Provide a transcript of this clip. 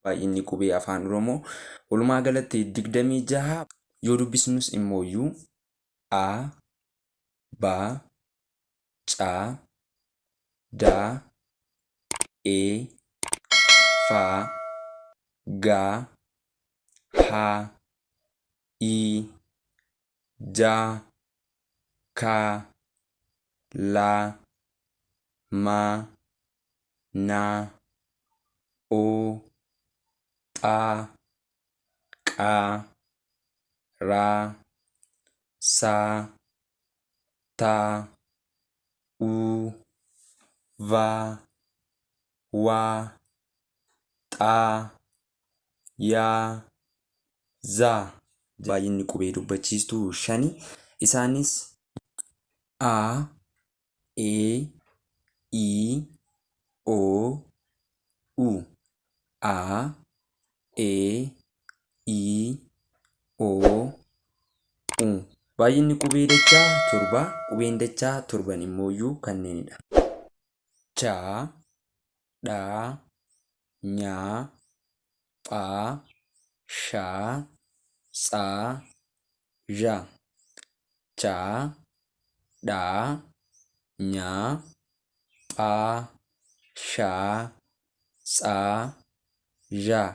Baay'inni qubee Afaan Oromoo walumaa galatti 26. Yoo dubbisnus immooyyuu A, B, C, D, E, F, G, H, I, J, K, L, M, N, O, X, Q, R, S, T, U, V, W, X, Y, Z. Baay'inni qubee dubbachiistuu shani. Isaanis A, E, I, O, U. A, E, I, O, U. Baay'inni qubee dachaa 7. Qubeen dachaa torban immooyyuu kanneenidha. Ch, dh, ny, ph, sh, ts, zh. Ch, dh, ny, ph, sh, ts, zh.